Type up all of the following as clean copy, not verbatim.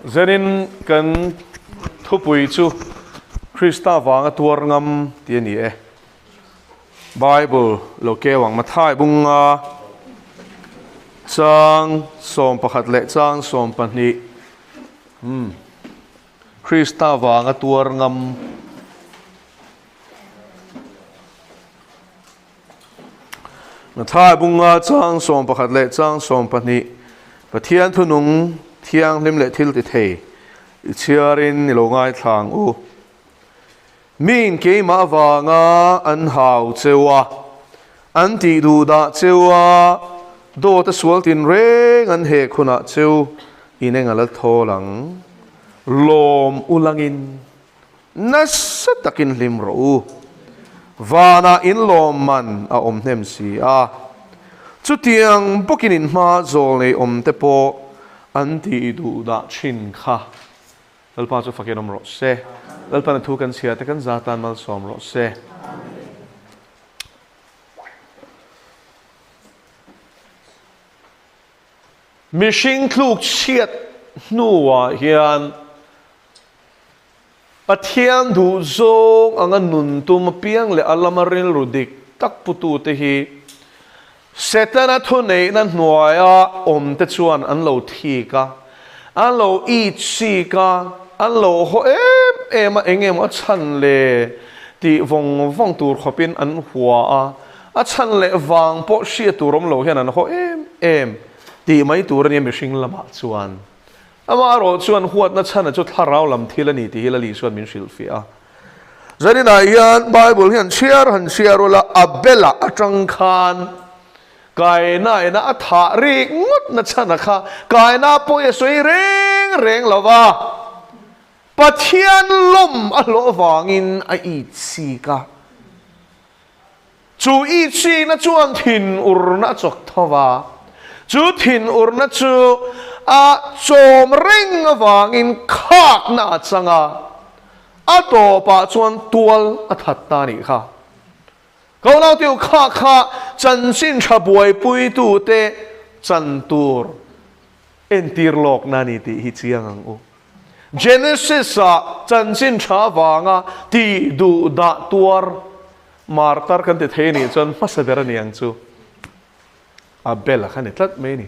Zenin kan thupui chu Krista vanga tuar ngam tih a ni e. Bible lo keu ang Mathai bunga chang 11 leh chang 12. Umm. Krista vanga tuar ngam. Mathai bunga chang 11 leh chang 12 Pathian thunung thianghlim leh thil ti thei i chhiarin i lo ngaithla ang u. Miin keimah avanga an hau cheu a, an tih duh dah cheu a, dawt a sual tinreng an hek hunah cheu in eng a la thawl ang. Lawm u langin nasa takin hlim rawh u. Vanah in lawm man a awm hnem si a. Chutiang bawkin in hma zawl nei awm te pawh an tih duh dah thin kha. Lalpa chu fakin awm rawh se. Lalpan a thu kan chhia te kan za tan malsawm rawh se. Mihring tluk chhiat hnuah hian Pathian duh zawng anga nun tum apiang leh a lama rilru dik tak putute hi Setana thuneihna hnuaia awmte chuan an lo thik a, an lo itsik a, an lo haw em em a, eng emaw a chhan le tih vawng vawng tur khawpin an hua a, a chhan leh vang pawh hriat tur awm lo hian an haw em em tih mai tur a nia mihring lamah chuan. Amaherawh chuan huatna chhana chu thlarau lam thil a ni tih hi Lali chuan min hrilhfiah a. Zaninah hian Bible hian chhiar han chhiar ula, Abel-a atang khan Kaina-ina a thah rik ngawtna chhana kha Kaina pawi a sawi reng reng lo va, Pathian lawm a hlawh avangin a itsik a. Chu itsikna chuan thinurna a chawk tho va, chu thinurna chu a chawm reng avangin khakna a chang a, a tawpah chuan tual a that ta a nih kha. Ko nauteu kha kha chanchin tha buaipuitute chan tur entir lawkna a ni tih hi chiang ang u. Genesis-ah chanchin tha avanga tih duh dah tuar Martar kan ti thei anih chuan hmasa ber a ni ang chu. Abel a kha ni tlat mai a ni.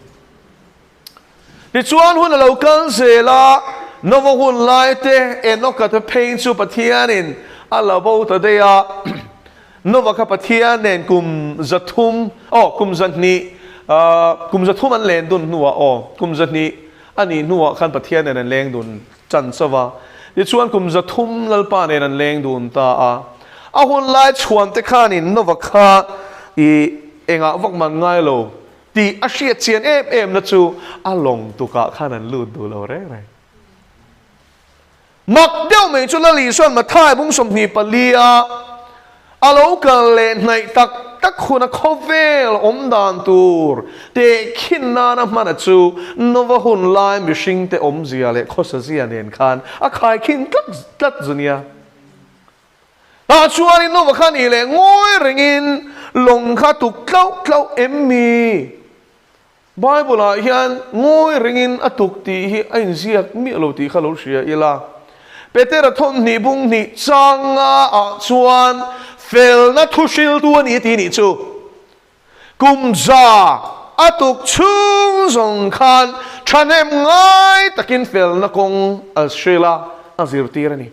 Tichuan hun a lo kal zel a, Nova hun lai te, Enoka te phei chu Pathianin a la bo ta daih a. Nova kha Pathian nen kum 300, aw kum 200, kum 300 an len dun hnuah aw, kum 200 a nih hnuah khan Pathian nen an leng dun chan chauh a. Tichuan kum 300 Lalpa nen an leng dun ta a. A hun lai chhuan te khanin Nova kha i engah vak man ngai lo tih a hriat chian em em na chu a lawng tukah khan an lut duh lo reng reng. Mak deuh mai chu Lali chuan Mathai bung 24 a a lo kal leh hnaih tak tak hun a khawvel awm dan tur tehkhin nana hmana chu Nova hun lai mihringte awmzia leh khawsazia nen khan a khaikhin tlat tlat zu nia. Tah chuanin Nova kha nih leh ngawi rengin lawng kha tuk tlauh tlauh em mi? Bible-ah hian ngawi rengin a tuk tih hi a inziak miah lo tih kha lo hria ila. Petera thawmhnih bung hnih changa ah chuan felna thu hriltu a ni tih nih chu. Kum za a tuk chhung zawng khan thahnem ngai takin felna kawng a hril a, a zirtir a ni.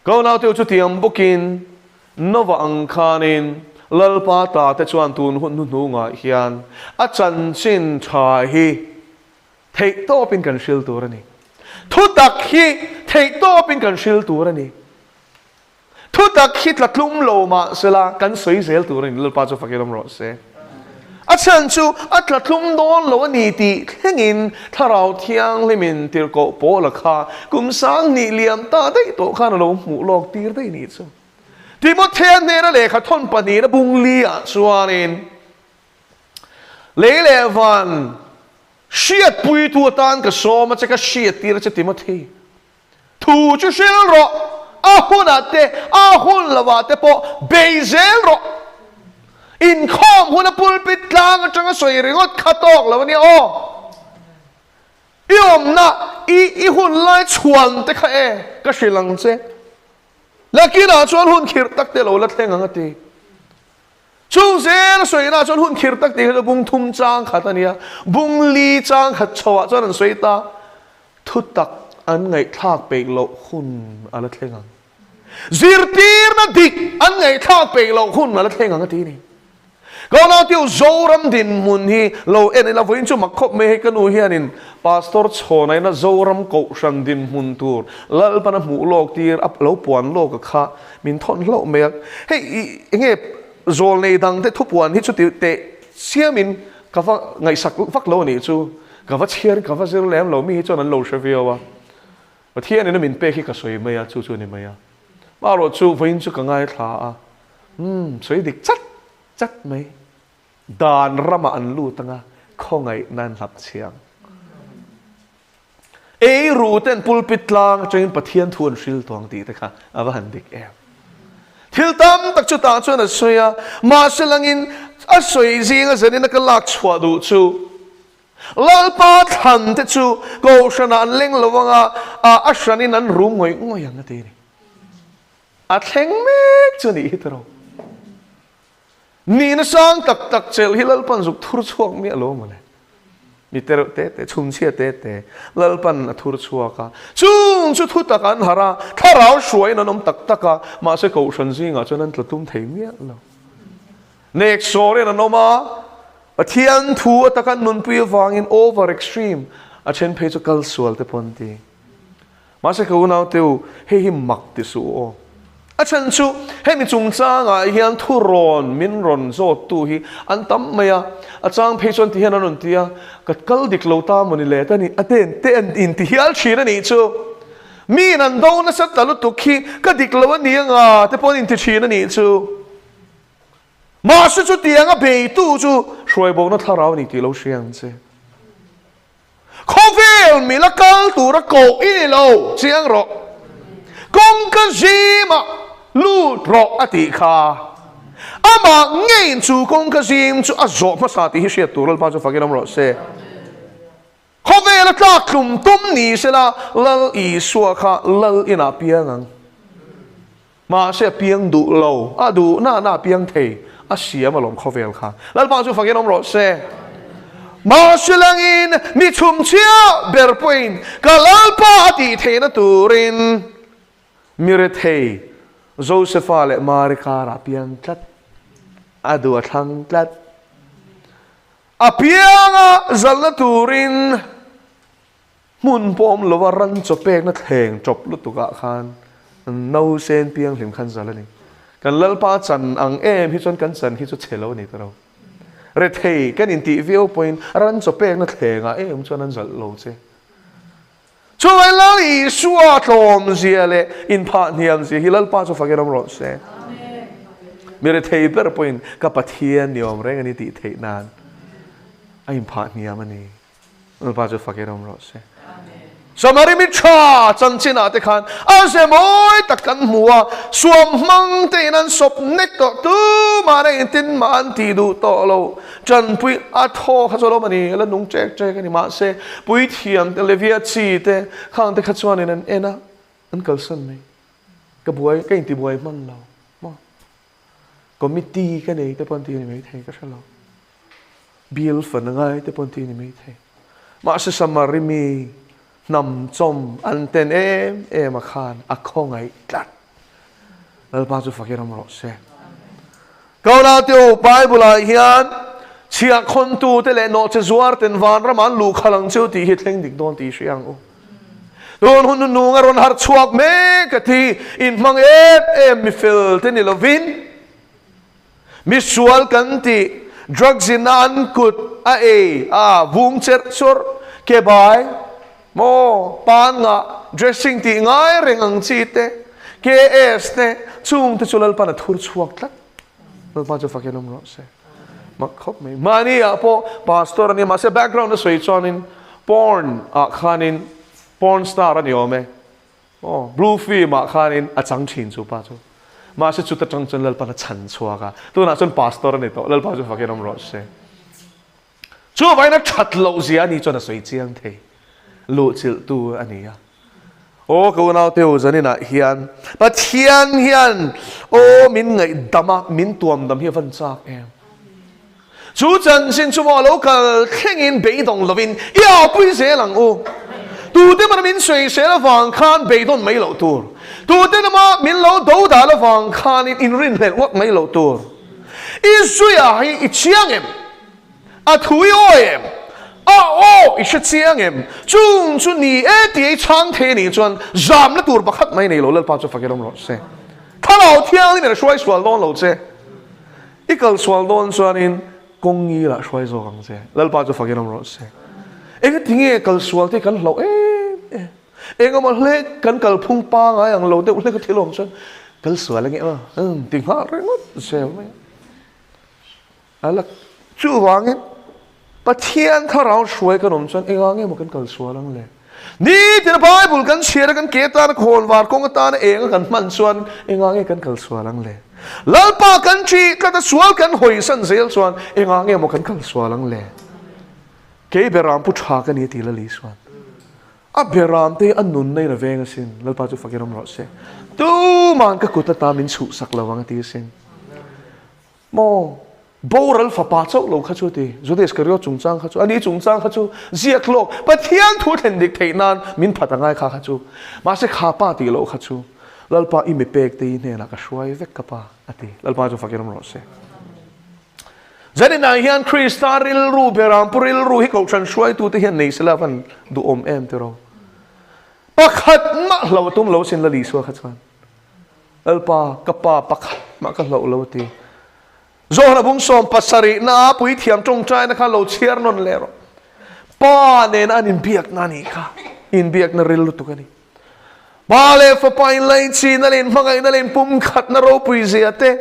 Ka unaute chu tiang bawkin Nova ang khanin Lalpa ta te chuan tun hun hnuhnungah hian a chanchin tha hi theihtawpin kan hril tur a ni. Thutak hi theihtawpin kan hril tur a ni. Thutak hi tlatlum lo mah sela kan sawi zel tur a ni. Lalpa chu fakin awm rawh se. A chhan chu a tlatlum dawn lo a ni tih thlengin Thlarau Thianghlimin tirhkoh Paula kha kum 2000 liam ta daih tawh khan a lo hmuh lawk tir daih nih chu. Timothea hnena lehkha thawn pahnihna bung li-ah chuanin lei leh van hriatpuitu atan ka sawm a che, ka hriattir a che Timothy. Thu chu hril rawh, a hunah te, a hun lovah te pawh bei zel rawh. Inkhawm huna pulpit tlang atanga sawi ringawt kha tawk lo a nia aw. I awmna, i i hun lai chhuan te kha e ka hrilh ang che. Nakinah chuan hun khirh tak te lo la thleng ang a ti. Chung zel a sawina chuan hun khirh tak tih kha chu bung thum chang khat a nia. Bung li chang khat chhoah chuan an sawi ta. Thutak an ngaihthlak peih loh hun a la thleng ang. Zirtirna dik an ngaihthlak peih loh hun a la thleng ang a ti a ni. Ka unautiu Zoram dinhmun hi lo en ila vawiin chu mak khawp mai hei ka nu hianin Pastor Chhawnaina Zoram Kohhran dinhmun tur Lalpana hmuh lawk tir a lo puan lawk a kha min thawn hlauh mai a. Hei i enge zawlnei dangte thupuan hi chuti teh siamin ka va ngaihsak vak lo a nih chu. Ka va chhiar ka va zir lem lo mi hi chuan an lo hre viau a. Pathianin a min pek hi ka sawi mai a, chu chu a ni mai a. Marawh chu vawiin chu ka ngaithla a, umm sawi dik chat chat mai. Dan ramah an lut anga khawngaihna an hlap chhiang. Ei ru ten pulpit tlang atangin Pathian thu an hril tawh ang tih te kha a va han dik em. Thil tam tak chu tah chuan a sawi a, mahse langin a sawi zinga zanin a ka lak chhuah duh chu Lalpa thlan te chu Kohhranah an leng lo anga a hranin an rum ngawih ngawih ang a ti a ni. A thleng mek chu a nih hi tiraw. Nihna sang tak tak chelh hi Lalpan zuk thur chhuak miah lo mawle. Mi te reuh te te, chhumchhia te te Lalpan a thur chhuak a. Chung chu thu tak an harh a, thlarau hruaiin an awm tak tak a, mahse Kohhran zingah chuan an tla tum thei miah lo. Nek sawrin an awm a, Pathian thu a taka nunpui avangin over extreme a then phei chu kal sual te pawh an ti. Mahse ka unau te u, hei hi mak ti suh u aw. A chhan chu hemi chungchangah hian thurawn min rawn zawttu hi an tam mai a, a chang phei chuan ti hian an rawn ti a, ka kal dik lo ta mawni le ta ni a ten te an inti hial thin a nih chu. Miin an do nasa ta lutuk hi ka dik lo a ni anga te pawh an inti thin a nih chu. Mahse chutianga beitu chu hruaibawkna thlarau a ni tih lo hria ang che. Khawvel mila kal tura koh i ni lo, chiang rawh. Kawngka zimah lut rawh a tih kha. Amah ngeiin chu kawngka zim chu a zawh hmasa tih hi hriat tur Lalpa chu fakin awm rawh se. Khawvela tlak tlum tum ni sela Lal Isua kha Lal inah piang ang. Mahse a piang duh lo, a duh na na a piang thei, a siam alawm khawvel kha. Lalpa chu fakin awm rawh se. Mahse langin mi chhum chhia ber pawhin ka Lalpa a tih theihna turin mi rethei Josefa leh Mari karah a piang tlat, a duh a thlang tlat. A pianga zalna turin Hmun pawh awm lova ran chaw pekna thleng tawp lutuk ah khan nausen pianghlim khan zal a ni. Kan Lalpa chan ang em hi chuan kan chan hi chu chhe lo a ni ta lo. Rethei kan intih viau pawhin ran chaw pekna thleng ah em chuan an zalh lo che. Chuvai Lal Isua tlawm zia leh inphah hniam zia hi Lalpa chu fakin awm rawh se. Mi rethei ber pawhin ka Pathian ni awm reng a ni tih theih nan a inphah hniam a ni. Lalpa chu fak in awm rawh se. Samari mi tha chanchinah te khan a ze mawi tak kan hmu a, suam hmang te in an sawp nek tawh, tumah na engtin mah an tih duh tawh lo. Tanpui a thaw kha chu a lo awm a ni, a la nung ṭek ṭek a ni. Mahse, puithiam te, Levia chi te khang te kha chuanin an en a, an kalsan mai. Ka buai, ka intibuai hman lo maw? Committee ka nei te pawh an ti a ni maithei, ka hre lo. Bill fan a ngai te pawh an ti a ni maithei. Mahse Samari mi hnam chawm an ten em em a khan a khawngaih tlat. Lalpa chu fakin awm rawh se. Kauna te u, Bible ah hian chhiah khawntu te leh nawhche zuar ten vanram ah an luh khalh ang cheu tih hi thleng dik dawn tih hria ang u. Tun hun nunung a rawn harh chhuak mek a thi inhmang em em mi fel te ni lovin, Misual kan tih, drugs in a an kut a ei a vung cherh churh, ke bai, maw, pan ngah, dressing tih ngai reng ang chi te, KS te, chung te chu Lalpan a thur chhuak tlat. Lalpa chu fakin awm rawh se. Mak khawp mai. Mahni ah pawh pastor a nia, mahse background a sawi chuanin porn ah khanin porn star a ni awm e. Aw, Blue film ah khanin a chang thin chu pa chu. Mahse chuta tang chuan Lalpan a chhan chhuak a, tunah chuan pastor a ni tawh, Lalpa chu fakin awm rawh se. Chuvangin a that loh zia ani chuan a sawi chiang thei. Luhchilhtu a ni a. Aw ka unaute u zaninah hian Pathian hian aw min ngaihdam a, min tuamdam hi a van chak em. Chu chanchin chu maw a lo kal thlengin beidawng lovin i aupui zel ang u. Tute mana min sawisel avang khan beidawn mai loh tur. Tute lama min lo do dal avang khanin inrinhlelh ngawt mai loh tur. I zuia hi i chiang em? A thu i awi em? A aw i hre chiang em? Chung chu ni e tih i chhang thei anih chuan zamna tur pakhat mai nei lo Lalpa chu fakin awm rawh se. Thlarau Thianghlim in a hruai sual dawn lo che. I kal sual dawn chuanin kawng ngilah hruai zawk ang che. Lalpa chu fakin awm rawh se. Engati nge kal sual te kan hlauh em em? Engemaw hlek kan kalphung pangai ang lo deuh hlek a thil awm chuan kal sual ange aw ti nghal ringawt zel mai a. A la chuvangin Pathian thlarau hruai kan awm chuan engah nge maw kan kal sual ang le? Nitin a Bible kan chhiar a kan ke atana khawnvar kawng atana eng a kan hman chuan engah nge kan kal sual ang le? Lalpa kan ṭih tlat a sual kan hawisan zel chuan engah nge maw kan kal sual ang le? Kei beram pu ṭha ka ni ti Lali chuan a beram te a nunna in a veng asin Lalpa chu fakin awm rawh se. Tuman ka kut ata min chhuhsak lo ang a ti asin. Maw? Boral fapa chauh lo kha chu a ti. Juda Iskariot chungchang kha chu, ani chungchang kha chu ziak lawk, Pathian thu thlen dik theih nan min phat a ngai kha kha chu. Mahse kha pa tih loh kha chu Lalpa i mi pek te i hnenah ka hruai vek ka pa, a ti. Lalpa chu fakin awm rawh se. Zaninah hian Krista rilru, Berampu rilru hi Kohhran hruaitute hian nei sela van duhawm em tiraw? Pakhat mah hlo a tum lo sin Lal Isua kha chuan. Lalpa, ka pa pakhat mah ka hlauh lo a ti. Johana bung 70 na puithiam tawngtaina kha lo chhiar nawn leh rawh. Pa nena an inbiakna a nih kha, inbiakna ril lutuk a ni. Pa leh fapa inlaichinna leh inhmangaihna leh inpumkhatna ropui zia te,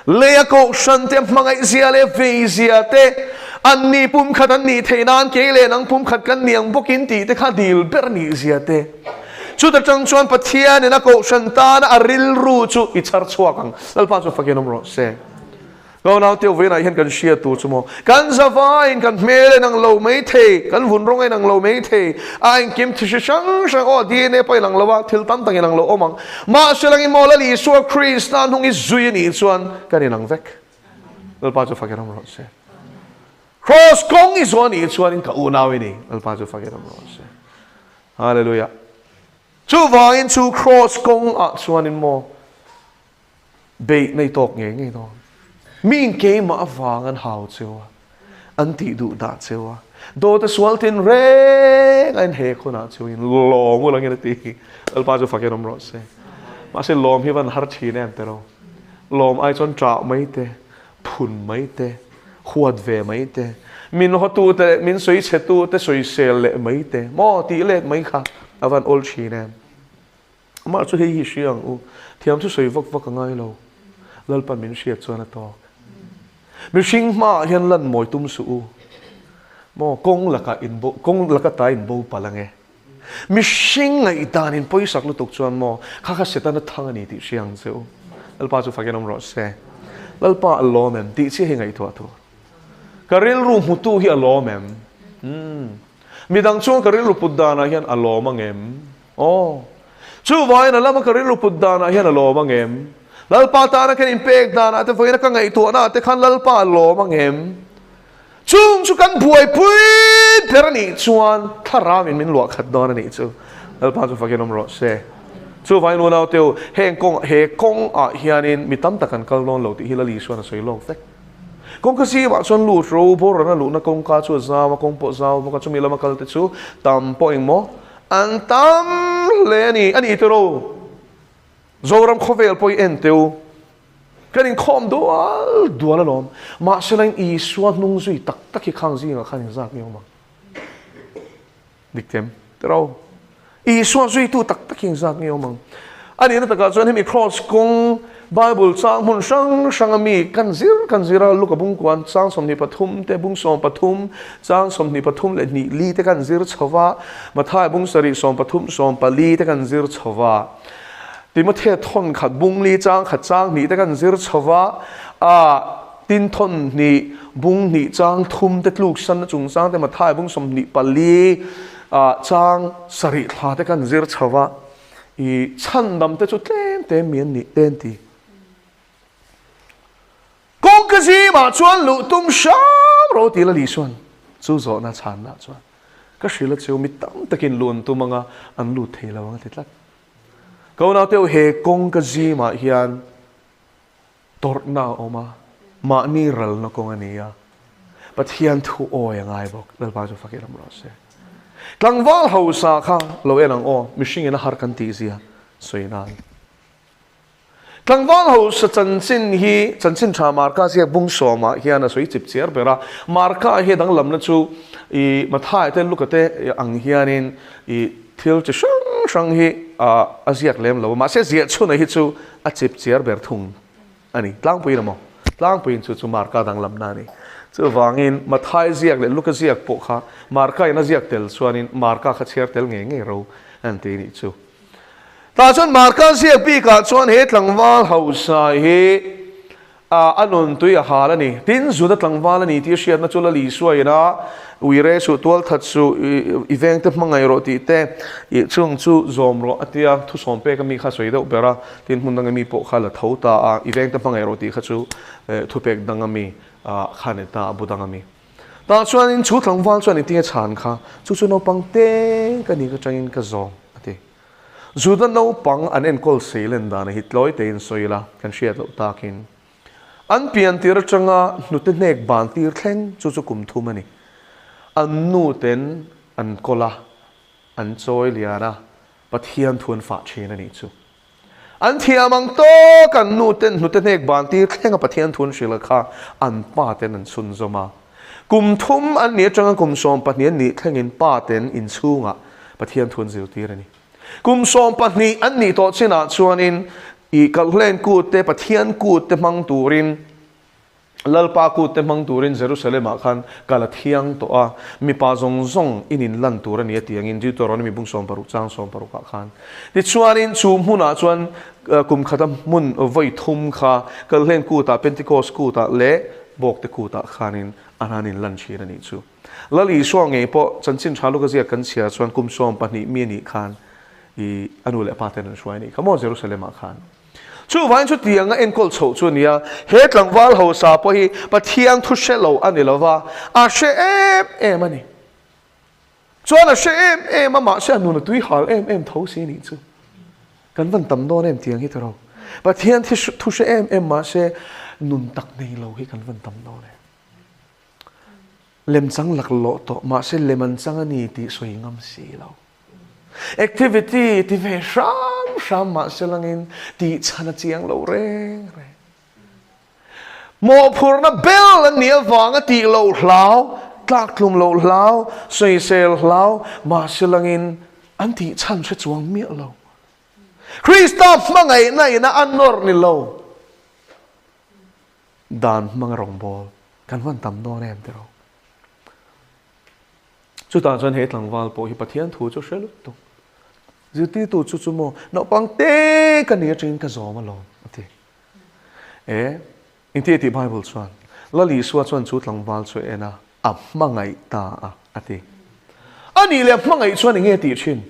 leia kohhran te hmangaih zia leh vei zia te, anni pumkhat an nih theih nan kei leh nang pumkhat kan ni ang bawkin tih te kha dil ber a nih zia te. Chuta tang chuan Pathianin a kohhran tana a rilru chu i chhar chhuak ang. Lalpa chu fakin awm rawh se. Ka unaute vawiinah hian kan hria tur chu maw? Kan zavaiin kan hmel a inang lo mai thei, kan vun rawng a inang lo mai thei, a engkim thihri hrang hrang aw DNA pawh a inang lo a, thil tam tak inang lo awm ang. Mahse langin maw Lal Isua Krista hnung i zui a nih chuan kan inang vek. Lalpa chu fakin awm rawh se. Kraws kawng i zawh a nih chuanin ka unau i ni. Lalpa chu fakin awm rawh se. Hallelujah. Chuvangin chu kraws kawng ah chuanin maw beih nei tawk ngei ngei dawn. Miin keimah avang an hau cheu a, an tih duh dah cheu a, dawt a sual tin reng a in hek hunah chuin lawm ul angin a ti. Lalpa chu fakin awm rawh se. Mahse lawm hi van har thin em tero. Lawm ai chuan ṭah mai te, phun mai te, huat ve mai te, min hawtu te leh min sawi chhetu te sawisel leh mai te, maw tih let mai kha a van awl thin em? Amah chu hei hi hria ang u, thiam chu sawi vak vak a ngai lo, Lalpan min hriat chuan a tawk. Mihring hmaah hian lan mawi tum suh u, maw kawng lakah in bo, kawng laka ta in bo palh ang e. Mihring ngaihdan in pawisak lutuk chuan maw kha kha Setana thang a ni tih hria ang che u. Lalpa chu fakin awm rawh se. Lalpa a lawm em tih chiah hi ngaihtuah tur. Ka rilru hmutu hi a lawm em? Umm. Midang chuan ka rilru put danah hian a lawm ang em? Aw. Chuvangin a lama ka rilru put danah hian a lawm ang em? Lalpa tana kan inpek danah te vawiina ka ngaihtuahnaah te khan Lalpa a lawm ang em? Chung chu kan buaipui ber a nih chuan thlarauin min luah khat dawn a nih chu. Lalpa chu fakin awm rawh se. Chuvangin unaute u, heng kawng, he kawng ah hianin mi tam tak an kal dawn lo tih hi Lal Isuan a sawi lawk vek. Kawngka zimah chuan lut ro, borana luhna kawngka chu a zau a, kawng pawh a zau bawk a, chumi lama kal te chu tam pawh engmaw an tam hle a ni, a ni tiraw? Zoram khawvel pawh i en teh u. Kan inkhawm dual dual alawm. Mahse lain Isua hnung zui tak tak hi khang zingah khan inzak nge awm ang? Dik them tiraw? Isua zuitu tak tak hi inzak nge awm ang? A nihna takah chuan hemi Kraws kawng Bible chang hmun hrang hranga mi kan zir kan zir a, Luka bungkuan chang 23 te, bung 13, chang 23 leh hnih li te kan zir chho va, Mathai bung sarih 13, 14 te kan zir chho va. Timothea thawn khat bung li chang khat chang hnih te kan zir chho va, a tin thawn hnih bung hnih chang thum te tluk sanna chungchang te Mathai bung 24. Chang sarih thla te kan zir chho va, i chhandam te chu tlem te mi an nih te an ti. Kawngka zimah chuan luh tum hram ro ti la Lisuan chu zawhna chhanna chuan ka hrilh a cheu mi tam takin luh an tum anga an lut thei lo ang a ti tlat. Ka unaute u he kawngka zimah hian Tawrhna a awm a, mahni ralna kawng a ni a, Pathian thu awi a ngai bawk. Lalpa chu fak ilam rawh se. Tlangval hausa kha lo en ang aw, mihringin a har kan tih zia sawi nan. Tlangval hausa chanchin hi chanchin tha Marka ziak bung sawmah hian a sawi chip chiar ber a. Marka hi danglamna chu i Mathai te Luka te ang hianin i thil chi hrang hrang hi a ziak lem lo a, mahse ziah chhuna hi chu a chip chiar ber thung a ni. Tlangpuiin a maw? Tlangpuiin chu chu Marka danglamna a ni. Chuvangin Mathai ziak leh Luka ziak pawh kha Marka in a ziak tel chuanin Marka kha chhiar tel ngei ngei ro an ti nih chu. Tah chuan Marka ziak bikah chuan he tlangval hausa hi A nun tui a hal a ni. Tin, Juda tlangval a ni tih hriatna chu Lal Isua ina uire suh, tualthat suh, i vengte hmangaih rawh tih te, i chung chu zawm rawh a tia thusawm pek a mi kha sawi deuh ber a. Tin, hmun danga mi pawh kha la tho ta a, i vengte hmangaih rawh tih kha chu thupek danga mi kha ni ta a, bu danga mi. Tah chuanin chu tlangval chuan engtinge chhan kha, chu chu naupang te ka ni ka tangin ka zawm a ti. Juda naupang an enkawl seilen dan hi tlawi tein sawi ila kan hriat loh takin an pian tir atanga hnute hnek ban tir thleng chu chu kum thum a ni. An nu ten an kawl a, an chawi lian a, Pathian thu an fah thin a nih chu. An thiam ang tawk an nu ten hnute hnek ban tir thleng a Pathian thu an hrilh kha an pa ten an chhunzawm a. Kum thum an nih atanga kum 12 an nih thlengin pa ten inchhungah Pathian thu an zirtir a ni. Kum 12 an nih tawh chinah chuanin i kalhlen kut te, Pathian kut te hmang turin, Lalpa kut te hmang turin Jerusalem-ah khan kal a thiang tawh a, mipa zawng zawng in inlan tur a ni a ti angin Deuteronomy bung 60 chang 60 ah khan. Tichuanin chu hmunah chuan kum khata hmun vawi thum kha kalhlen kutah, Pentecost kutah leh Bawkte kutah khanin an han inlan thin a nih chu. Lal Isua ngei pawh chanchin tha luk a ziak kan chhiar chuan kum 12 mi a nih khan i a nu leh a pa ten an hruai a nih kha maw Jerusalem ah khan. Chuvangin chutiang a enkawl chhoh chu a ni a, he tlangval hausa pawh hi Pathian thu hre lo a ni lo va, a hre em em a ni. Chuan a hre em em a, mahse a nun a tui hal em em tho si nih chu. Kan van tam dawn em tiang hi tawrh. Pathian thu hre em em mahse nun tak nei lo hi kan van tam dawn em. Lemchang laklawh tawh mahse lem an chang a ni tih sawi ngam si lo. Activity ti ve hram hram mahse langin tih chhan a chiang lo reng reng. Mawhphurhna bel an nih avanga tih loh hlau, tlaktlum loh hlau, sawisel hlau, mahse langin an tih chhan hre chuang miah lo. Krista hmangaihna ina a nawr ni lo. Dan hmanga rawngbâwl kan hman tam dawn em tiraw? Chutah chuan he tlangval pawh hi Pathian thu chu hre lutuk. Zirtirtu chu chu maw naupang te ka ni atangin ka zawm alawm a ti. E, engti a tih Bible chuan, Lal Isua chuan chu tlangval chu a en a, a hmangaih ta a, a ti. A nih leh a hmangaih chuan enge a tih thin?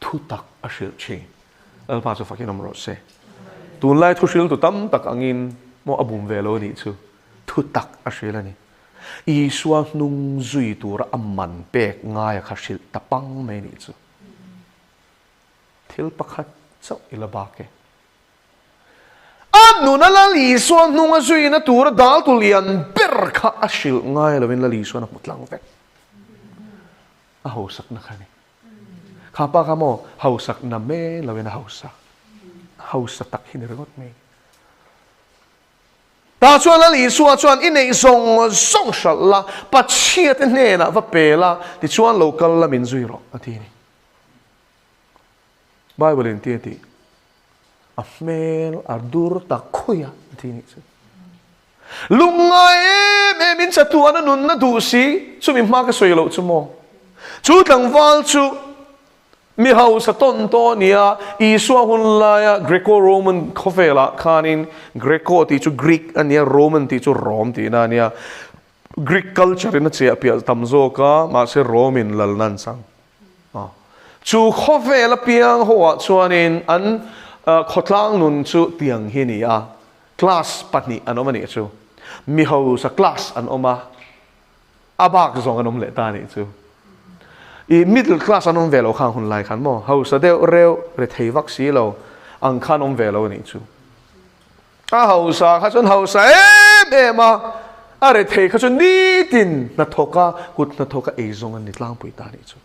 Thu tak a hrilh thin. Lalpa chu fakin awm rawh se. Tunlai thu hriltu tam tak angin maw a bum ve lo a nih chu. Thu tak a hrilh a ni. Isua hnung zui tura a man pek ngaia kha hrilh ta pang mai nih chu. Thil pakhat chauh i la bak e. A nuna Lal Isua hnunga zuina tura daltu lian ber kha a hrilh ngai lovin Lal Isuan a hmu tlang vek. A hausakna kha a ni. Kha pa kha maw hausakna mai lovin a hausa. Hausa tak hi ni ringawt mai. Tah chuan Lal Isua chuan, I neih zawng zawng hralh la, Pathiate hnenah va pe la, tichuan lo kal la min zui rawh, a ti a ni. Bible in ti a tih, A hmel a dur ta khawi a, a ti nih chu. Lungngai em em in chatuan a nunna duh si, chumi hma ka sawi loh chu maw? Chu tlangval chu Mi hausa tawn tawh a ni a, Isua hun laia Greco-Roman khawvelah khanin Greco tih chu Greek a nia, Roman tih chu Rom tihna a nia. Greek culture in a chiah piah tam zawk a, mahse Rome in lalna an chang. Chu khawvel apiang ho ah chuanin an khawtlang nun chu tiang hi a ni a, class pahnih an awm a nih chu. Mi hausa class an awm a, a bak zawng an awm leh ta a nih chu. I middle class an awm ve lo khang hun lai khan maw, hausa deuh reuh, rethei vak si lo ang khan awm ve lo a nih chu. A hausa kha chuan hausa em em a, a rethei kha chu nitin hnathawk a, kut hnathawk a ei zawng an ni tlangpui ta a nih chu.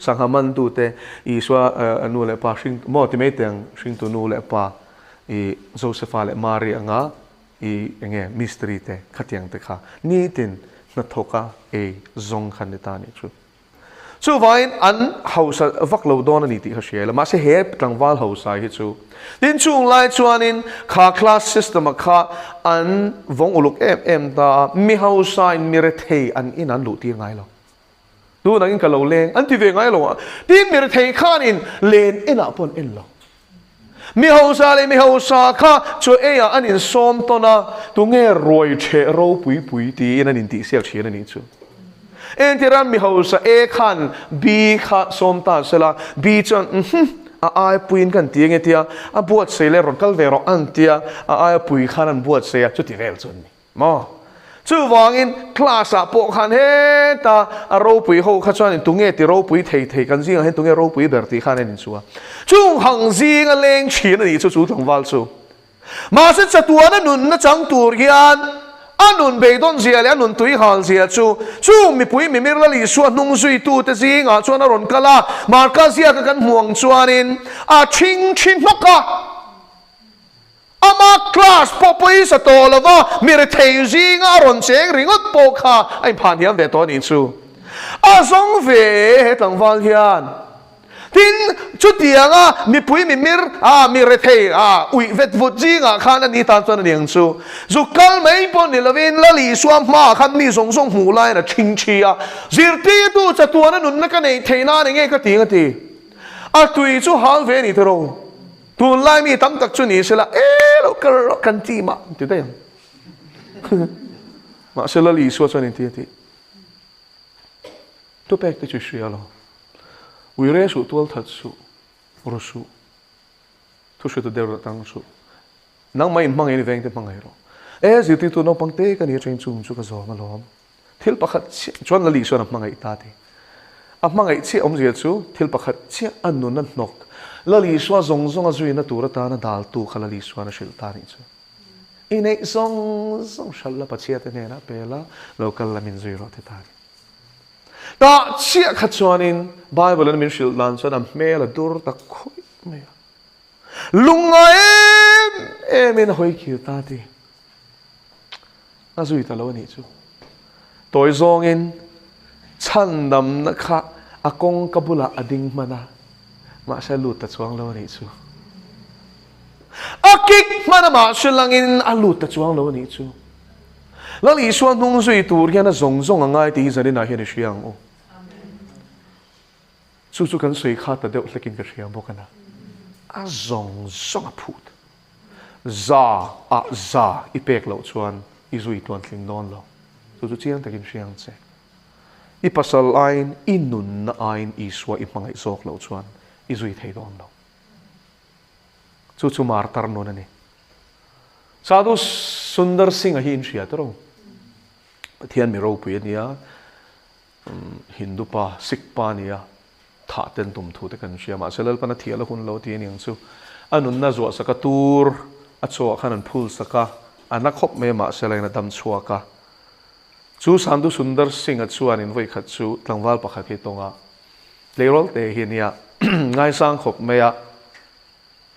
Sangha mantute Isua nu leh pa hring maw ti mai teh ang, hringtu nu leh pa i Josepha leh Mari anga i enge mistiri te khatiang te kha nitin hnathawk a ei zawng kha an ni ta a nih chu. Chuvangin an hausa vak lo dawn a ni tih kha hria ila, mahse he tlangval hausa hi chu tin chung lai chuanin kha class system-a kha an vawng uluk em em ta a, mi hausain mi rethei an in an luh tir ngai lo. Tunangin ka lo leng an ti ve ngai lo a, tin mi rethei khanin len enah pawh an en lo. Mi hausa leh mi hausa kha chaw eiah an insawm tawn a, tunge ruai ṭheh ropui pui tiin an intihsiak ṭhin a nih chu. Entira mi hausa A khan B kha sawm ta sela, B chuan uhmm a aipuiin kan ti ange tia a buatsaih leh rawn kal ve rawh an tia a aipui khan an buatsaih a, chuti vel chu an ni. Maw? Chuvangin class ah pawh khan heta a ropui ho kha chuan tunge ti ropui thei thei kan zingah hian tunge ropui ber tih khan a inchhuah. Chung hang zinga leng thin a nih chu chu tlangval chu. Mahse chatuana nunna chang tur hian a nun beidawn zia leh a nun tui hal zia chu chung mipui mimir Lal Isua hnung zuitute zingah chuan a rawn kal a, Marka ziaka kan hmu ang chuanin a thing thi hnawk a. Ama class pawh pawisa tawh lo va, mi rethei zinga a rawn cheng ringawt pawh kha a inphan hiam ve tawh a nih chu. A zawng ve e he tlangval hian. Tin, chutianga mipui mimir a, mi rethei a, uih vet vut zingah khan a ni tan chuan a ni ang chu. Zuk kal mai pawh ni lovin Lal Isua hmaah khan mi zawng zawng hmuh laiin a ṭhingṭhi a, Zirtirtu chatuana nunna ka neih theih nan enge ka ti ang a ti. A tui chu hal ve a ni tiraw? Tunlai mi tam tak chu ni sela, E lo kal rawh kan ti mah an ti daih ang. Mahse Lal Isua chuan inti a ti. Thupek te chu i hria lo. Ui re suh, tual that suh, ru suh, thu hriatu deuh rah tang suh. Nangmah in hmangaih in i vengte hmangaih rawh. E zirtirtu naupang te ka ni atangin chung chu ka zawm alawm. Thil pakhat chiah chuan Lali chuan a hmangaih ta ti. A hmangaih chiah awmzia chu thil pakhat chiah a nun a hnawk. Lali Isua zawng zawng a zuina tur atana daltu kha Lali Isuan a hrilh ta nih chu. I neih zawng zawng hralh la Pathiate hnenah pe la, lo kal la min zui rawh ti ta ni. Tah chiah kha chuanin Bible in min hrilh dan chuan a hmel a dur tak khawih mai a. Lungngai em emin a hawi khir ta ti. A zui ta lo a nih chu. Tawi zawngin chhandamna kha a kawngka bulah a ding hman a, mahse a lut ta chuang lo a nih chu. A kik hman a mahse langin a lut ta chuang lo a nih chu. Lal Isua hnung zui tur hian a zawng zawng a ngai tih hi zaninah hian i hria ang u. Chu chu kan sawi kha ta deuh hlekin ka hria bawk a na. A zawng zawng a phut. Za ah za i pek loh chuan i zui tluan tling dawn lo. Chu chu chiang takin hria ang che. I pasal aiin i nunna aiin Isua i hmangaih zawk loh chuan i zui thei dawn lo. Chu chu martar nun a ni. Sadhu Sundar Singh-a hi in hria tawh ro. Pathian mi ropui a nia. Hindu pa, Sikh pa a ni a, thah ten tum thu te kan hria. Mahse Lalpan a thial a hun lo ti a ni ang chu. A nunna zuah sak a tur a chawah khan an phul sak a, a na khawp mai a mahse lain a dam chhuak a. Chu Sandhu Sundar Singh-a chuanin vawi khat chu tlangval pakhat hi tawng a, tleirawl te hi a nia, ngaisang khawp mai a.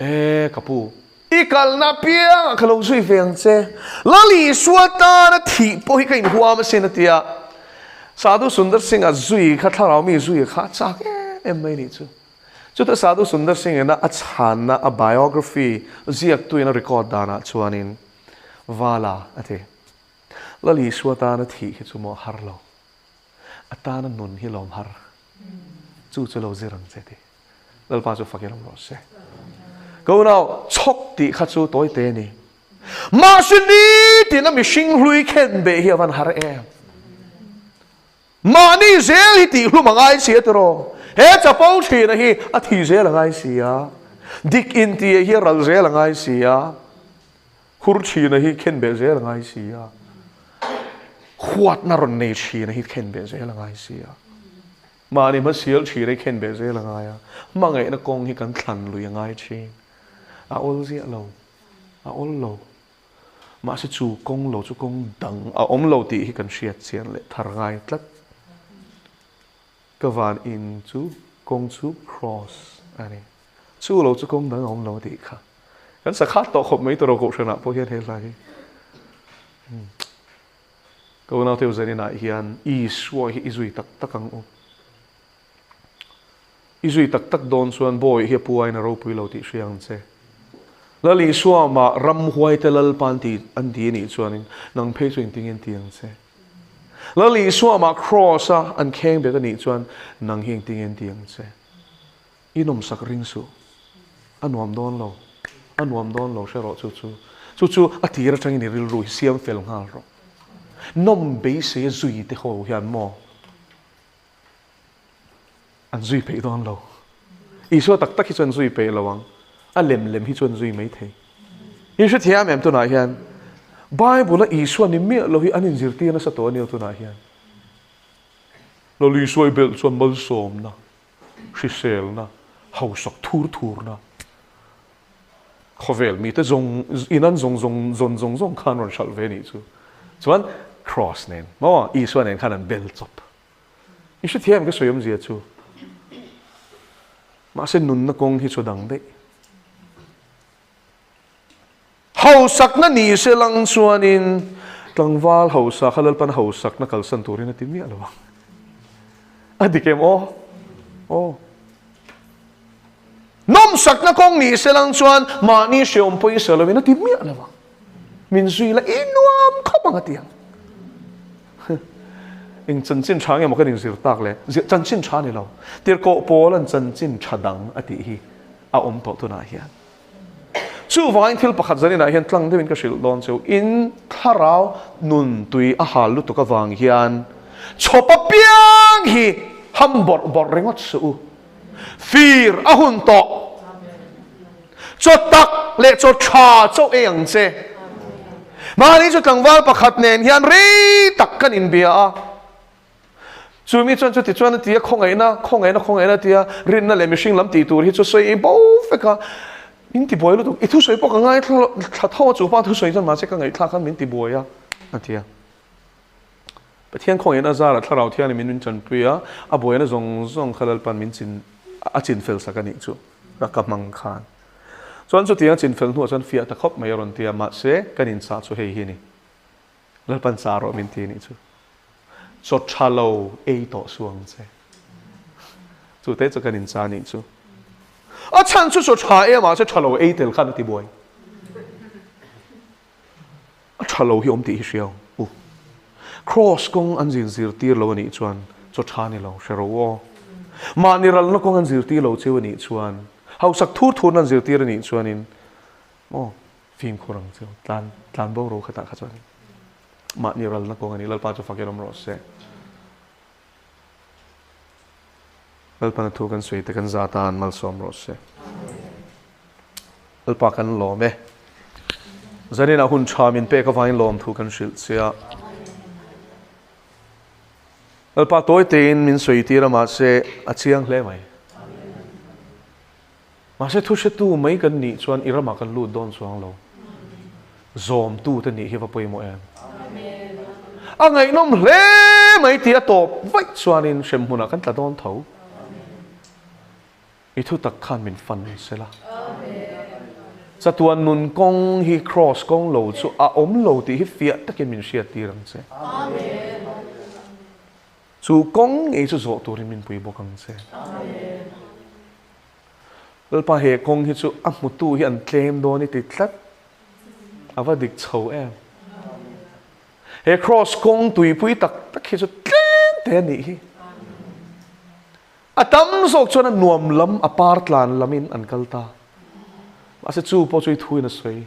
E, ka pu. I kalna apiangah ka lo zui ve ang che. Lal Isua tana thih pawh hi ka inhuam asin a ti a. Sadhu Sundar Singh-a zui kha thlarau mi zui kha a chak em em mai nih chu. Chutah Sadhu Sundar Singh-ina a chhanna a biography ziaktuin a record danah chuanin Vala a ti. Lal Isua tana thih hi chu maw har lo. A tana nun hi lawm har. Chu chu lo zir ang che ti. Lalpa chu fakin awm rawh se. Ka unau, chhawk tih kha chu tawi te a ni. Mahse nitin a mihring hlui khen beh hi a van har em. Mahni zel hi tih hlum a ngai si a tiraw. He chapo thina hi a thi zel a ngai si a, dik intia hi a ral zel a ngai si a, hur thina hi khen beh zel a ngai si a, huatna rawn nei thina hi khen beh zel a ngai si a, mahni hmasial thina hi khen beh zel a ngai a, hmangaihna kawng hi kan thlan lui a ngai thin. A awl ziah lo, a awl lo. Mahse chu kawng lo chu kawng dang a awm lo tih hi kan hriat chian leh thar ngai tlat. Ka van in chu kawng chu cross a ni. Chu lo chu kawng dang a awm lo a tih kha. Kan sa khat tawh khawp mai tawh kohhranah pawh hian he hla hi. Ka unaute u zaninah hian Isua hi i zui tak tak ang u. I zui tak tak dawn chuan bawi hi a pu aiin a ropui lo tih hria ang che. Lal Isua mah ramhuaite Lalpa an ti an ti anih chuanin nang phei chu engtin nge an ti ang che? Lal Isua mah Kraws a an kheng bet anih chuan nang hi engtin nge an ti ang che? I nawmsak ring suh. A nuam dawn lo. A nuam dawn lo hre rawh chu chu. Chu chu a tir atangin i rilru hi siam fel nghal rawh. Nawm beisei a zui te ho hian maw? An zui peih dawn lo. Isua tak tak hi chuan zui peih lo ang. A lem lem hi chuan zui mai thei. In hrethiam em tunah hian? Bible a Isua ni miah lo hi an inzirtir nasa tawh a nia tunah hian. Lal Isua i belh chuan malsawmna, hriselna, hausak thur thurna, khawvel mite zawng in an zawng zawng zawn zawng zawng khan rawn hralh ve nih chu. Chuan Cross nen maw Isua nen khan an bel chawp. I hrethiam ka sawi awmzia chu. Mahse nunna kawng hi chu dang daih. Hausakna ni se lang chuanin tlangval hausa kha Lalpan hausakna kalsan turin a ti miah lo ang. A dik em aw? Aw. Nawmsakna kawng ni se lang chuan mahni hreawm pawisa lovin a ti miah lo ang. Min zui la i nuam khawp ang a ti ang. Eng chanchin tha nge maw kan inzir tak le? Chanchin tha ni lo. Tirhkoh pawl an chanchin tha dang a tih hi a awm tawh tunah hian. Chuvangin thil pakhat zaninah hian tlang deuhin ka hrilh dawn cheu. In thlarau nun tui a hal lutuk avang hian chhawp apiang hi ham bawrh bawrh ringawt suh u. Fir a hun tawh. Chaw tak leh chaw tha chauh ei ang che. Mahni chu tlangval pakhat nen hian rei tak kan inbia a. Chu mi chuan chuti chuan a ti a, khawngaihna, khawngaihna, khawngaihna a ti a, rinna leh mihring lam tih tur hi chu sawi bo vek a, min ti buai lutuk. I thusawi pawh ka ngaithla thla tho a, chu pa thusawi chuan mahse ka ngaihthlak khan min ti buai a, a ti a. Pathian khawngaihna zarah Thlarau Thiangin min min chanpui a, a buaina zawng zawng kha Lalpan min chin a chin fel sak a nih chu ka ka hmang khan. Chuan chutiang a chin fel hnuah chuan fiah ta khawp mai a rawn ti a, mahse kan inchah chu hei hi a ni. Lalpan chah rawh min ti a nih chu. Chaw tha lo ei tawh suh ang che. Chu te chu kan inchah a nih chu. A chhan chu chaw tha ei a mahse tha lo ei tel khan a ti buai. A tha lo hi awm tih hi hria ang u. Kraws kawng an zin zirtir lo a nih chuan chaw tha ni lo hre ro aw. Mahni ralna kawng an zirtir lo cheu a nih chuan, hausak thur thurna an zirtir a nih chuanin maw fimkhur ang cheu, tlan tlan bo ro khatah kha chuan mahni ralna kawng a ni. Lalpa chu fakin awm rawh se. Lalpana thu kan sawi te kan za tan malsawm rawh se. Lalpa kan lawm e. Zaninah hun tha min pek avangin lawm thu kan hrilh che a. Lalpa tawi tein min sawi tir a mahse a chiang hle mai. Mahse thu hretu mai kan nih chuan i ramah kan lut dawn chuang lo. Zawmtute nih hi va pawimawh em? A ngaihnawm hle mai tih a tawp vaih chuanin hremhmunah kan tla dawn tho. I thutak khan min fan sela. Chatuan nun kawng hi kraws kawng lo chu a awm lo tih hi fiah takin min hriattir ang che. Chu kawng ngei chu zawh turin min pui bawk ang che. Lalpa he kawng hi chu a hmutu hi an tlem dawn i ti tlat. A va dik chho em. He kraws kawng tuipui tak tak hi chu tlem te a nih hi. A tam zawk chuan a nuam lam, a par tlan lamin an kal ta. Mahse chu pawh chu i thuin a sawi.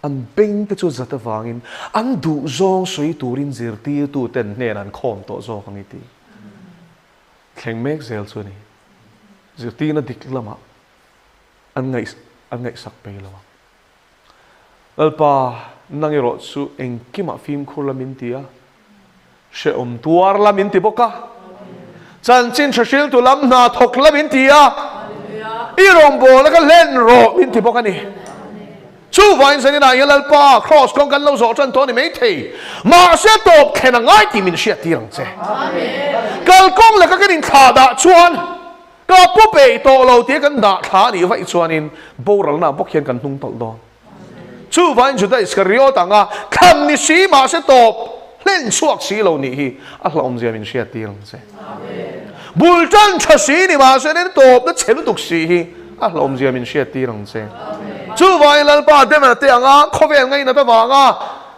An beng te chu zat avangin an duhzawng sawi turin zirtirtu ten hnenah an khawm tawh zawk ang i ti. Thleng mek zel chu a ni. Zirtirna dik lamah an ngaih an ngaihsak pei lo ang. Lalpa, nang erawh chu engkimah fimkhur la min ti a, hrehawm tuar la min ti bawk a, chanchin hre hriltu lam hna thawk la min ti a, i rawngbawlna ka hlen rawh min ti bawk a ni. Chuvangin zaninah hian Lalpa, Kraws kawng kan lo zawh tan tawh a ni maithei, mahse tawp thlen a ngai tih min hriattir ang che. Kalkawng laka kan inthlah dah chuan ka pu peih tawh lo tia kan dah thla a nih vaih chuanin boralna bawk hian kan hnung tawlh dawn. Chuvangin Juda Iskariot anga thlan ni si mahse tawp hlen chhuak si lo nih hi a hlauhawmzia min hriattir ang che. Bul tan tha si ni mahse nen tawpna chhe lutuk si hi a hlauhawmzia min hriattir ang che. Chuvangin Lalpa Demena te anga khawvel ngainat avanga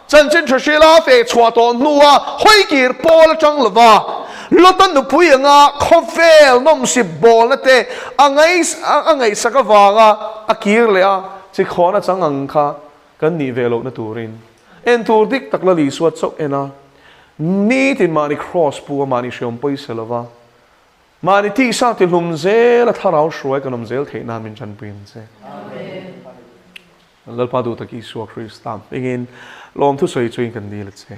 chanchin tha hrila feh chhuah tawh hnua hawikir pawl atang lova Lota nupui anga khawvel nawmsip bawlna te a ngaihsak avanga a kir leh a chikhawn a chang ang kha kan nih ve lohna turin en tur dik tak Lal Isua chauh en a, nitin mahni kraws pu a mahni hreawm pawisa lova mahni tisa tihlum zel a thlarau hruai kan awm zel theih nan min tanpui ang che. Lalpa duh tak Isua Krista hmingin lawmthu sawi chuin kan dil a che.